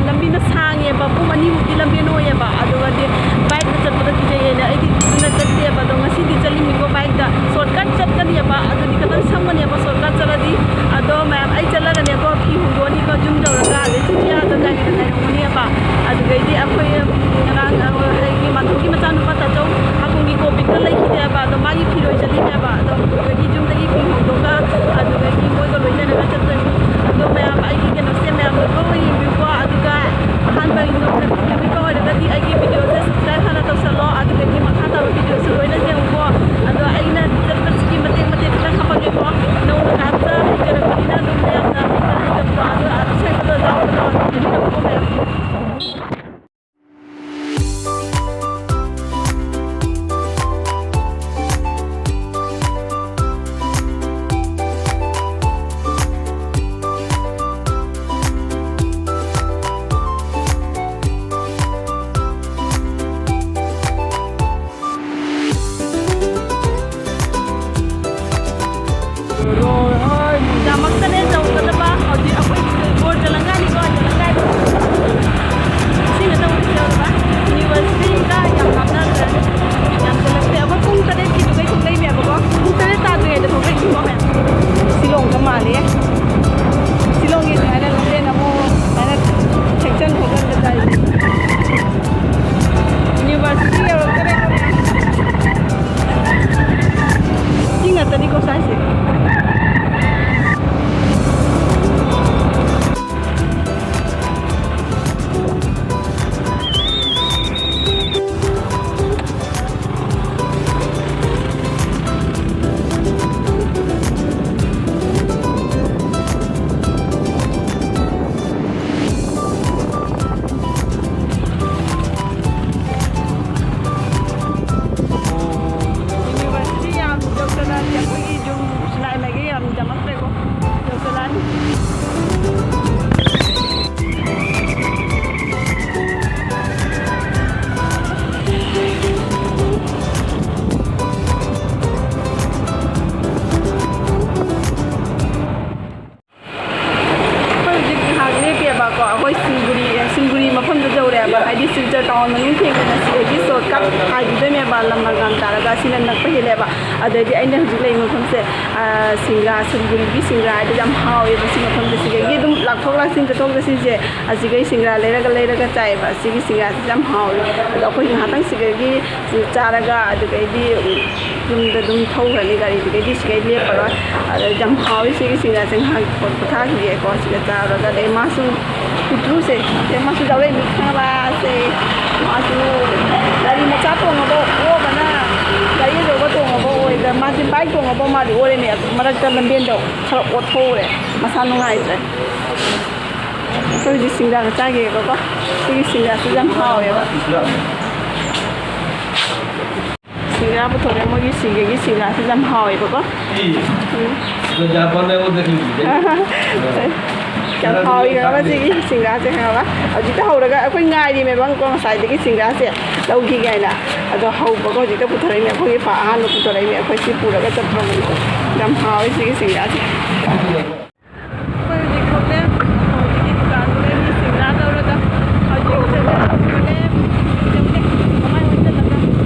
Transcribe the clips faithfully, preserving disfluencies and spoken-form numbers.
ꯂꯝꯕꯤꯅ ꯁꯥꯡꯉꯦꯕ, ꯄꯨꯡ ꯑꯅꯤꯃꯨꯛꯀꯤ ꯂꯝꯕꯤ ꯑꯣꯏꯌꯦꯕ꯫ ꯑꯗꯨꯒꯗꯤ ꯕꯥꯏꯛꯇ ꯆꯠꯄꯗꯣ ꯀꯤꯖꯩꯌꯦꯅ ꯑꯩꯗꯤ ꯑꯗꯨꯅ ꯆꯠꯇꯦꯕ꯫ ꯑꯗꯣ ꯉꯁꯤꯗꯤ ꯆꯠꯂꯤꯅꯤꯀꯣ ꯕꯥꯏꯛꯇ꯫ ꯁꯣꯔꯠꯀꯠ ꯆꯠꯀꯅꯦꯕ, ꯑꯗꯨꯗꯤ ꯈꯤꯇꯪ ꯁꯝꯒꯅꯦꯕ ꯁꯣꯔꯠꯀꯠ ꯆꯠꯂꯗꯤ꯫ ꯑꯗꯣ ꯃꯌꯥꯝ, ꯑꯩ ꯆꯠꯂꯒꯅꯦꯀꯣ, ꯐꯤ ꯍꯣꯡꯗꯣꯛꯑꯅꯤꯀꯣ, ꯌꯨꯝ ꯌꯧꯔꯒ ꯑꯗꯩ ꯆꯤꯡꯌꯥꯗ ꯒꯥꯔꯤꯗ ꯉꯥꯏꯔꯝꯒꯅꯦꯕ꯫ ꯑꯗꯨꯗꯩꯗꯤ ꯑꯩꯈꯣꯏ ꯉꯔꯥꯡ, ꯑ, ꯑꯩꯒꯤ ꯃꯥꯟꯇꯣꯞꯀꯤ ꯃꯆꯥꯅꯨꯄꯥ ꯇꯥꯆꯧ ꯍꯥꯀꯨꯝꯒꯤ ꯀꯣꯄꯤꯛꯇ ꯂꯩꯈꯤꯗꯦꯕ꯫ ꯑꯗꯣ ꯃꯥꯒꯤ ꯐꯤꯔꯣꯏ ꯆꯠꯂꯤꯅꯦꯕ꯫ ꯑꯗꯣ ꯑꯗꯨꯗꯒꯤ ꯌꯨꯝꯗꯒꯤ ꯐꯤ ꯍꯣꯡꯗꯣꯛꯑꯒ ꯑꯗꯨꯗꯒꯤ ꯃꯣꯏꯒ ꯂꯣꯏꯅꯔꯒ ꯆꯠꯇꯣꯏꯅꯤ꯫ ꯑꯗꯣ ꯃꯌꯥꯝ, ꯑꯩꯒꯤ ꯀꯩꯅꯣꯁꯦ ꯃꯌꯥꯝꯅ ꯂꯣꯏ ꯌꯦꯡꯕꯤꯌꯨꯀꯣ꯫ ꯑꯗꯨꯒ ꯑꯍꯥꯟꯕ ꯅꯨꯃꯤꯠꯀ ꯑꯣꯏꯔꯒꯗꯤ ꯑꯩꯒꯤ ꯚꯤꯗꯤꯑꯣꯁꯦ subscribe ꯍꯥꯟꯅ ꯇꯧꯁꯜꯂꯣ꯫ ꯑꯗꯨꯗꯒꯤ ꯃꯈꯥ ꯇꯥꯕ ꯚꯤꯗꯤꯑꯣꯁꯨ ꯂꯣꯏꯅ ꯌꯦꯡꯉꯨꯀꯣ꯫ ꯑꯗꯣ ꯑꯩꯅ ꯆꯠꯄꯁꯤꯒꯤ ꯃꯇꯦꯛ ꯃꯇꯦꯛ ꯈꯤꯇꯪ ꯍꯥꯞꯄꯛꯀꯦꯀꯣ꯫ ꯅꯧꯅ ꯀꯥꯞꯆ ꯍꯩꯖꯔꯛꯄꯅꯤꯅ ꯑꯗꯨꯝ ꯃꯌꯥꯝꯅ ꯃꯅꯨꯡ ꯊꯦꯡꯅ ꯁꯤꯗꯒꯤ shortcut ꯍꯥꯏꯈꯤꯗꯣꯏꯅꯦꯕ, ꯂꯝ ꯃꯔꯒꯥꯟ ꯇꯥꯔꯒ ꯁꯤꯅ ꯅꯛꯄ ꯍꯦꯜꯂꯦꯕ꯫ ꯑꯗꯩꯗꯤ ꯑꯩꯅ ꯍꯧꯖꯤꯛ ꯂꯩꯔꯤꯕ ꯃꯐꯝꯁꯦ, ꯑ, ꯁꯤꯡꯒ꯭ꯔꯥ, ꯁꯤꯂꯤꯒꯨꯔꯤꯒꯤ ꯁꯤꯡꯒ꯭ꯔꯥ ꯍꯥꯏꯗꯣ ꯌꯥꯝ ꯍꯥꯎꯋꯦꯕ ꯁꯤ ꯃꯐꯝꯁꯦ꯫ ꯁꯤꯗꯒꯤ ꯑꯗꯨꯝ ꯂꯥꯛꯊꯣꯛ ꯂꯥꯛꯁꯤꯟ ꯆꯠꯊꯣꯛ ꯆꯠꯁꯤꯟꯁꯦ ꯑꯁꯤꯒꯩ ꯁꯤꯡꯒ꯭ꯔꯥ ꯂꯩꯔꯒ ꯂꯩꯔꯒ ꯆꯥꯏꯌꯦꯕ꯫ ꯑꯁꯤꯒꯤ ꯁꯤꯡꯒ꯭ꯔꯥꯁꯤꯁꯨ ꯌꯥꯝ ꯍꯥꯎꯋꯦ꯫ ꯑꯗꯣ ꯑꯩꯈꯣꯏ ꯉꯥꯏꯍꯥꯛꯇꯪ ꯁꯤꯗꯒꯤ ꯆꯥꯔꯒ ꯑꯗꯨꯗꯩꯗꯤ ꯌꯨꯝꯗ ꯑꯗꯨꯝ ꯊꯧꯈ꯭ꯔꯅꯤ ꯒꯥꯔꯤꯗꯨꯗꯩꯗꯤ, ꯁꯤꯗꯩ ꯂꯦꯞꯄꯔꯣꯏ꯫ ꯑꯗ ꯌꯥꯝ ꯍꯥꯎꯋꯤ ꯁꯤꯒꯤ ꯁꯤꯡꯒ꯭ꯔꯥꯁꯦ, ꯉꯥꯏꯍꯥꯛ ꯄꯣꯠ ꯄꯣꯊꯥꯈꯤꯒꯦꯀꯣ ꯁꯤꯗ ꯆꯥꯔꯒ꯫ ꯑꯗꯩ ꯃꯥꯁꯨ ꯄꯤꯇ꯭ꯔꯨꯁꯦ, ꯁꯦ ꯃꯥꯁꯨ ꯌꯥꯎꯔꯛꯏꯅꯤ ꯈꯪꯉꯕ? ꯁꯦ ꯃꯥꯁꯨ ꯒꯥꯔꯤ ꯃꯆꯥ ꯇꯣꯡꯉꯕ ꯑꯣꯕꯅ ꯒꯥꯔꯤ ꯑꯆꯧꯕ ꯇꯣꯡꯉꯕ ꯑꯣꯏꯗ, ꯃꯥꯁꯦ bike ꯇꯣꯡꯉꯕ ꯃꯥꯗꯤ ꯑꯣꯔꯦꯅꯦ꯫ ꯃꯔꯛꯇ ꯂꯝꯕꯦꯟꯗꯣ ꯈꯔ ꯑꯣꯠꯊꯣꯛꯎꯔꯦ, ꯃꯁꯥ ꯅꯨꯡꯉꯥꯏꯇ꯭ꯔꯦ꯫ ꯑꯩꯈꯣꯏ ꯍꯧꯖꯤꯛ ꯁꯤꯡꯒ꯭ꯔꯥꯒ ꯆꯥꯒꯦꯕꯀꯣ꯫ ꯁꯤꯒꯤ ꯁꯤꯡꯒ꯭ꯔꯥꯁꯤ ꯌꯥꯝ ꯍꯥꯎꯋꯦꯕ꯫ ꯁꯤꯡꯒ꯭ꯔꯥ ꯄꯨꯊꯣꯔꯛꯑꯦ, ꯃꯣꯏꯒꯤ ꯁꯤꯒꯒꯤ ꯁꯤꯡꯒ꯭ꯔꯥꯁꯤ ꯌꯥꯝ ꯍꯥꯎꯋꯦꯕꯀꯣ꯫ ꯎꯝ꯫ ꯌꯥꯝ ꯍꯥꯎꯋꯤ ꯈꯪꯉꯕ ꯁꯤꯒꯤ ꯁꯤꯡꯒ꯭ꯔꯥꯁꯦ ꯈꯪꯉꯕ? ꯍꯧꯖꯤꯛꯇ ꯍꯧꯔꯒ ꯑꯩꯈꯣꯏ ꯉꯥꯏꯔꯤꯃꯦꯕꯀꯣ ꯉꯁꯥꯏꯗꯒꯤ ꯁꯤꯡꯒ꯭ꯔꯥꯁꯦ ꯂꯧꯈꯤꯒꯦ ꯍꯥꯏꯅ꯫ ꯑꯗꯣ ꯍꯧꯕꯒ ꯍꯧꯖꯤꯛꯇ ꯄꯨꯊꯣꯔꯛꯏꯅꯦ, ꯑꯩꯈꯣꯏꯒꯤ ꯐꯥ-, ꯑꯍꯥꯟꯕ ꯄꯨꯊꯣꯔꯛꯏꯅꯦ, ꯑꯩꯈꯣꯏ ꯁꯤ ꯄꯨꯔꯒ ꯆꯠꯇ꯭ꯔꯕꯅꯤꯀꯣ꯫ ꯌꯥꯝ ꯍꯥꯎꯋꯦ ꯁꯤꯒꯤ ꯁꯤꯡꯒ꯭ꯔꯥꯁꯦ꯫ ꯑꯩꯈꯣꯏ ꯍꯧꯖꯤꯛ ꯊꯣꯛꯂꯦ, ꯍꯧꯖꯤꯛꯀꯤ ꯗꯨꯀꯥꯟꯗꯨꯗꯒꯤ ꯁꯤꯡꯒ꯭ꯔꯥ ꯂꯧꯔꯒ ꯍꯧꯖꯤꯛ ꯆꯠꯂꯦ, ꯊꯣꯛꯂꯦ, ꯆꯠꯂꯦ꯫ ꯃꯃꯥꯏ ꯑꯣꯟꯁꯤꯜꯂꯒ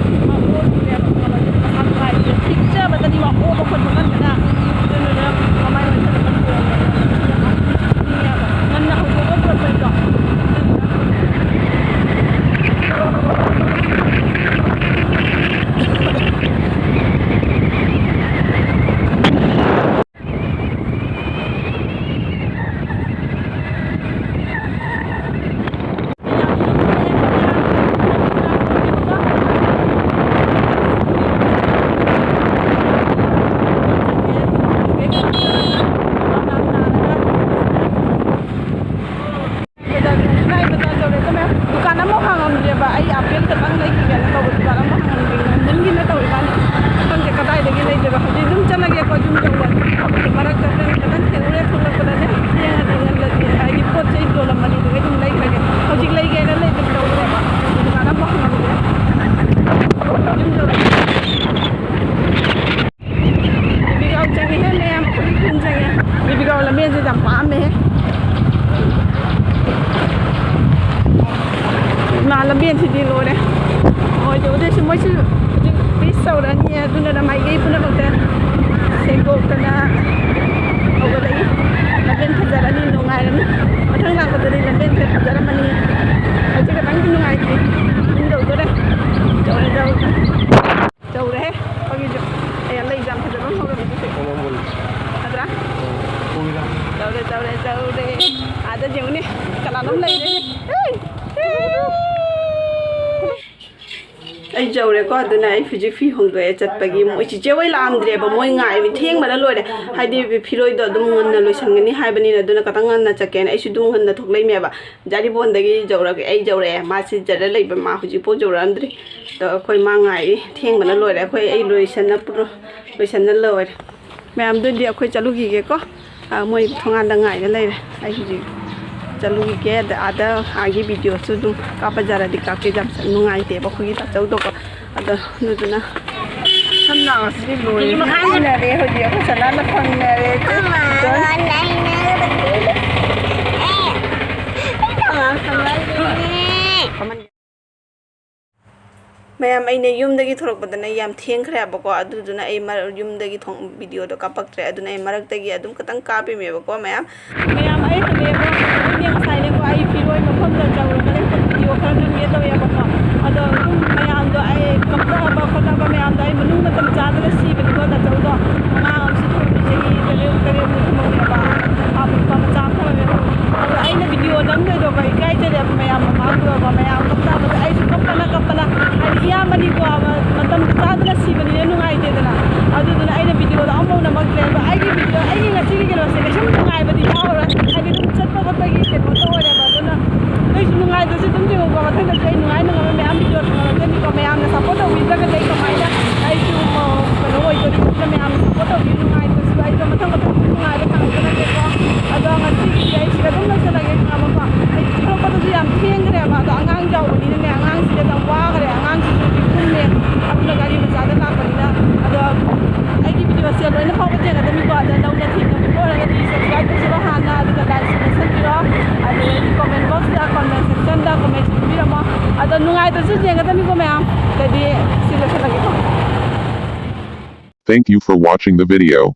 ꯃꯥ ꯑꯣꯟꯈꯤꯅꯦꯕ, ꯈꯪꯉꯕ? ꯑꯗꯨ ꯃꯁꯥ ꯅꯨꯡꯉꯥꯏꯇ꯭ꯔꯦ, ꯄꯤꯛꯆꯕꯗꯅꯤ ꯃꯥ ꯑꯣꯕ ꯈꯣꯠꯄ ꯀꯟꯕꯗ꯫ ꯑꯗꯨꯗꯨꯅ ꯃꯃꯥꯏ ꯑꯣꯟꯁꯤꯜꯂꯒ ꯊꯣꯡꯉꯦ꯫ ꯉꯟꯅ ꯍꯧꯗꯣꯛꯑꯒ ꯄꯨꯔꯛꯄꯅꯤꯗꯣ꯫ ꯑꯩ ꯄꯨꯝꯅꯃꯛꯇ ꯁꯦꯡꯗꯣꯛꯇꯅ ꯍꯧꯒꯠꯂꯛꯏ꯫ ꯂꯝꯕꯦꯟ ꯐꯖꯔꯅꯤ, ꯅꯨꯡꯉꯥꯏꯔꯅꯤ꯫ ꯃꯊꯪ ꯂꯥꯛꯄꯗꯗꯤ ꯂꯝꯕꯦꯟꯁꯦ ꯐꯖꯔꯝꯃꯅꯤ꯫ ꯍꯧꯖꯤꯛ ꯈꯇꯪꯗꯤ ꯅꯨꯡꯉꯥꯏꯇ꯭ꯔꯤ꯫ ꯌꯨꯝ ꯌꯧꯗꯣꯔꯦ꯫ ꯌꯧꯔꯦ, ꯌꯧꯔꯦ꯫ ꯌꯧꯔꯦꯍꯦ꯫ ꯑꯩꯈꯣꯏꯒꯤꯁꯨ꯫ ꯑꯦ, ꯂꯩꯁꯦ ꯌꯥꯝ ꯐꯖꯕ ꯑꯃ ꯍꯧꯔꯝꯃꯦ ꯁꯤꯁꯦ꯫ ꯅꯠꯇ꯭ꯔꯥ? ꯌꯧꯔꯦ, ꯌꯧꯔꯦ, ꯌꯧꯔꯦ꯫ ꯑꯥꯗ ꯌꯦꯡꯉꯨꯅꯦ꯫ ꯀꯅꯥꯅꯣꯝ ꯂꯩꯔꯦ꯫ ꯑꯩ ꯌꯧꯔꯦꯀꯣ, ꯑꯗꯨꯅ ꯑꯩ ꯍꯧꯖꯤꯛ ꯐꯤ ꯍꯣꯡꯗꯣꯛꯑꯦ ꯆꯠꯄꯒꯤ꯫ ꯃꯣꯏ ꯆꯤꯆꯦ ꯍꯣꯏ ꯂꯥꯛꯑꯝꯗ꯭ꯔꯦꯕ, ꯃꯣꯏ ꯉꯥꯏꯕ ꯊꯦꯡꯕꯅ ꯂꯣꯏꯔꯦ꯫ ꯍꯥꯏꯗꯤ ꯐꯤꯔꯣꯏꯗꯣ ꯑꯗꯨꯝ ꯉꯟꯅ ꯂꯣꯏꯁꯟꯒꯅꯤ ꯍꯥꯏꯕꯅꯤꯅ, ꯑꯗꯨꯅ ꯈꯇꯪ ꯉꯟꯅ ꯆꯠꯀꯦꯅ ꯑꯩꯁꯨ ꯑꯗꯨꯝ ꯉꯟꯅ ꯊꯣꯛꯂꯛꯏꯅꯦꯕ꯫ ꯖꯥꯔꯤꯕꯣꯟꯗꯒꯤ ꯌꯧꯔꯒꯦ, ꯑꯩ ꯌꯧꯔꯛꯑꯦ, ꯃꯥ ꯁꯤꯖꯔ ꯂꯩꯕ, ꯃꯥ ꯍꯧꯖꯤꯛꯐꯥꯎ ꯌꯧꯔꯛꯑꯝꯗ꯭ꯔꯤ꯫ ꯑꯗꯣ ꯑꯩꯈꯣꯏ ꯃꯥ ꯉꯥꯏꯔꯤ, ꯊꯦꯡꯕꯅ ꯂꯣꯏꯔꯦ꯫ ꯑꯩꯈꯣꯏ ꯑꯩ ꯂꯣꯏꯁꯟꯅ ꯄꯨꯔ-, ꯂꯣꯏꯁꯟꯅ ꯂꯣꯏꯔꯦ꯫ ꯃꯌꯥꯝꯗꯨꯗꯤ ꯑꯩꯈꯣꯏ ꯆꯠꯂꯨꯈꯤꯒꯦꯀꯣ꯫ ꯑ, ꯃꯣꯏ ꯊꯣꯡꯒꯥꯟꯗ ꯉꯥꯏꯔ ꯂꯩꯔꯦ꯫ ꯑꯩ ꯍꯧꯖꯤꯛ ꯆꯠꯂꯨꯈꯤꯒꯦ꯫ ꯑꯗ, ꯑꯥꯗ, ꯑꯥꯒꯤ ꯚꯤꯗꯤꯑꯣꯁꯨ ꯑꯗꯨꯝ ꯀꯥꯞꯄ ꯌꯥꯔꯗꯤ ꯀꯥꯞꯀꯦ꯫ ꯌꯥꯝ ꯅꯨꯡꯉꯥꯏꯇꯦꯕ ꯑꯩꯈꯣꯏꯒꯤ ꯇꯥꯆꯧꯗꯣꯀꯣ꯫ ꯑꯗꯣ ꯑꯗꯨꯗꯨꯅ ꯁꯝꯅ ꯉꯁꯤꯗꯤ ꯂꯣꯏꯔꯦ꯫ ꯐꯪꯅꯔꯦ ꯍꯧꯖꯤꯛ꯫ ꯑꯩꯈꯣꯏ ꯁꯅꯥꯅ ꯐꯪꯅꯔꯦ꯫ ꯃꯌꯥꯝ, ꯑꯩꯅ ꯌꯨꯝꯗꯒꯤ ꯊꯣꯛꯂꯛꯄꯗꯅ ꯌꯥꯝ ꯊꯦꯡꯈ꯭ꯔꯦꯕꯀꯣ, ꯑꯗꯨꯗꯨꯅ ꯑꯩ ꯃꯔ-, ꯌꯨꯝꯗꯒꯤ ꯊꯣꯡ-, ꯚꯤꯗꯤꯑꯣꯗꯣ ꯀꯥꯞꯄꯛꯇ꯭ꯔꯦ꯫ ꯑꯗꯨꯅ ꯑꯩ ꯃꯔꯛꯇꯒꯤ ꯑꯗꯨꯝ ꯈꯤꯇꯪ ꯀꯥꯞꯄꯤꯃꯦꯕꯀꯣ ꯃꯌꯥꯝ꯫ ꯃꯌꯥꯝ, ꯑꯩ ꯍꯜꯂꯛꯑꯦꯕ꯫ ꯑꯩꯅꯦ ꯉꯁꯥꯏꯅꯦꯀꯣ, ꯑꯩ ꯐꯤꯔꯣꯏ ꯃꯐꯝꯗ ꯆꯧꯔꯒ ꯂꯩꯕ ꯚꯤꯗꯤꯑꯣ ꯈꯔ ꯑꯗꯨꯝ ꯃꯦꯠ ꯇꯧꯋꯦꯕꯀꯣ꯫ ꯑꯗꯣ ꯑꯗꯨꯝ ꯃꯌꯥꯝꯗꯣ ꯑꯩ ꯀꯞꯅꯕ ꯈꯣꯠꯅꯕ ꯃꯌꯥꯝꯗꯣ ꯑꯩ ꯃꯅꯨꯡ ꯃꯇꯝ ꯆꯥꯗꯅ ꯁꯤꯕꯅꯤꯀꯣ ꯇꯥꯆꯧꯗꯣ꯫ ꯑꯉꯥꯡ ꯑꯃꯁꯨ ꯊꯣꯛꯑꯦ, ꯆꯍꯤ ꯇꯔꯦꯠ, ꯇꯔꯦꯠꯃꯨꯛ ꯊꯝꯃꯝꯃꯦꯕ꯫ ꯅꯨꯄꯥ ꯃꯆꯥ ꯑꯃ ꯊꯝꯃꯝꯃꯦꯕ꯫ ꯑꯗꯣ ꯑꯩꯅ ꯚꯤꯗꯤꯑꯣ ꯅꯝꯗꯣꯏꯗꯣ ꯏꯀꯥꯏꯖꯔꯦꯕ ꯃꯌꯥꯝ ꯃꯃꯥꯡꯗꯨꯗꯀꯣ꯫ ꯃꯌꯥꯝ ꯀꯞꯅꯕꯗ ꯑꯩꯁꯨ ꯀꯞꯄꯅ ꯀꯞꯄꯅ, ꯍꯥꯏꯗꯤ ꯏꯌꯥꯝꯕꯅꯤꯀꯣ, ꯃꯇꯝ ꯆꯥꯗꯅ ꯁꯤꯕꯅꯤꯅ ꯅꯨꯡꯉꯥꯏꯇꯦꯗꯅ꯫ ꯑꯗꯨꯗꯨꯅ ꯑꯩꯅ ꯚꯤꯗꯤꯑꯣꯗꯣ ꯑꯃꯐꯥꯎ ꯅꯝꯃꯛꯇ꯭ꯔꯦ꯫ ꯑꯗꯣ ꯑꯩꯒꯤ ꯚꯤꯗꯤꯑꯣ, ꯑꯩꯒꯤ ꯉꯁꯤꯒꯤ ꯀꯩꯅꯣꯁꯦ ꯀꯩꯁꯨꯝ ꯅꯨꯡꯉꯥꯏꯕꯗꯤ ꯌꯥꯎꯔꯣꯏ, ꯍꯥꯏꯗꯤ ꯑꯗꯨꯝ ꯆꯠꯄ ꯈꯣꯠꯄꯒꯤ ꯀꯩꯅꯣ ꯇꯧꯔꯦꯕ꯫ ꯑꯗꯨꯅ ꯅꯣꯏꯁꯨ ꯅꯨꯡꯉꯥꯏꯗ꯭ꯔꯁꯨ ꯑꯗꯨꯝ ꯌꯦꯡꯉꯨꯀꯣ, ꯃꯊꯪꯗꯁꯨ ꯑꯩ ꯅꯨꯡꯉꯥꯏ ꯅꯨꯡꯉꯥꯏꯕ ꯃꯌꯥꯝ ꯚꯤꯗꯤꯑꯣ ꯊꯥꯒꯠꯂꯛꯀꯅꯤꯀꯣ꯫ ꯃꯌꯥꯝꯅ ꯁꯞꯄꯣꯔꯠ ꯇꯧꯕꯤꯗ꯭ꯔꯒꯗꯤ ꯑꯩ ꯀꯃꯥꯏꯅ, ꯑꯩꯁꯨ, ꯑ, ꯀꯩꯅꯣ ꯑꯣꯏꯗꯣꯔꯤꯕꯅꯤꯅ ꯃꯌꯥꯝꯅ ꯁꯞꯄꯣꯔꯠ ꯇꯧꯕꯤꯌꯨ꯫ ꯅꯨꯡꯉꯥꯏꯇ꯭ꯔꯁꯨ ꯑꯩꯗꯣ ꯃꯊꯪ ꯃꯊꯪ ꯅꯨꯡꯉꯥꯏꯕ ꯊꯥꯒꯠꯂꯛꯀꯦꯀꯣ꯫ ꯑꯗꯣ ꯉꯁꯤꯒꯤꯗꯤ ꯑꯩ ꯁꯤꯗ ꯑꯗꯨꯝ ꯂꯣꯏꯁꯤꯜꯂꯒꯦ, ꯈꯪꯉꯕꯀꯣ? ꯑꯩ ꯊꯣꯛꯂꯛꯄꯗꯁꯨ ꯌꯥꯝ ꯊꯦꯡꯈ꯭ꯔꯦꯕ꯫ ꯑꯗꯣ ꯑꯉꯥꯡ ꯌꯥꯎꯕꯅꯤꯅꯅꯦ, ꯑꯉꯥꯡꯁꯤꯗ ꯌꯥꯝ ꯋꯥꯈ꯭ꯔꯦ꯫ ꯑꯉꯥꯡꯁꯤꯁꯨ ꯍꯧꯖꯤꯛ ꯇꯨꯝꯃꯦ, ꯑꯗꯨꯅ ꯒꯥꯔꯤ ꯃꯆꯥꯗ ꯂꯥꯛꯄꯅꯤꯅ꯫ ꯑꯗꯣ ꯑꯩꯒꯤ ꯚꯤꯗꯤꯑꯣꯁꯦ ꯂꯣꯏꯅ ꯐꯥꯎꯕ ꯊꯦꯡꯅꯗꯕꯤꯀꯣ, ꯑꯗ ꯅꯧꯅ ꯊꯦꯡꯅꯕꯤꯕ ꯑꯣꯏꯔꯒꯗꯤ subscribe ꯇꯧꯁꯤꯜꯂꯣ ꯍꯥꯟꯅ, ꯑꯗꯨꯒ like ꯁꯨ ꯅꯝꯁꯟꯕꯤꯔꯣ꯫ ꯑꯗꯨꯗꯒꯤ comment box ꯇ, comment section ꯗ comment ꯁꯨ ꯄꯤꯕꯤꯔꯝꯃꯣ꯫ ꯑꯗꯣ ꯅꯨꯡꯉꯥꯏꯇ꯭ꯔꯁꯨ ꯌꯦꯡꯒꯗꯕꯅꯤꯀꯣ ꯃꯌꯥꯝ꯫ ꯑꯗꯨꯗꯤ ꯁꯤ ꯂꯣꯏꯁꯤꯜꯂꯒꯦꯀꯣ꯫ Thank you for watching the video.